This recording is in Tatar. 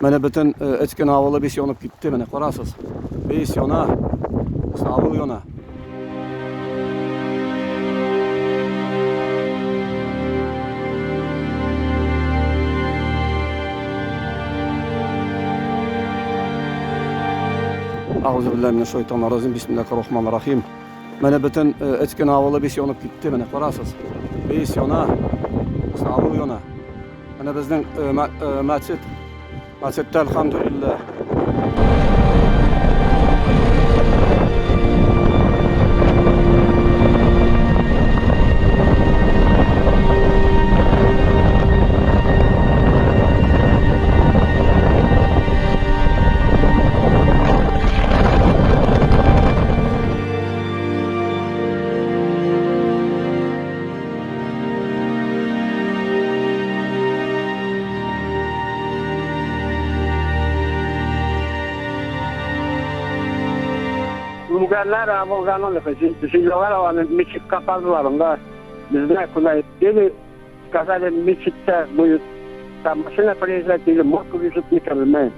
Менә бөтен Эчкен авылы бис янып китте, менә карасыз. Бис яна. Авыл яна. Ағузу билләһи минәш шайтанир раҗим. Бисмиллаһир рахманир рахим. Менә бөтен Эчкен авылы бис янып китте, менә карасыз. Бис яна. Авыл яна. Менә безнең мәчет. Мәчеттә әлхәмдүлилләһ. Bulgarlar, Bulgarlar, мечеть kapadılar onda. Не знаю, куда или сказали, мечеть будет. Там машина приезжает или морг везут, не понимаю.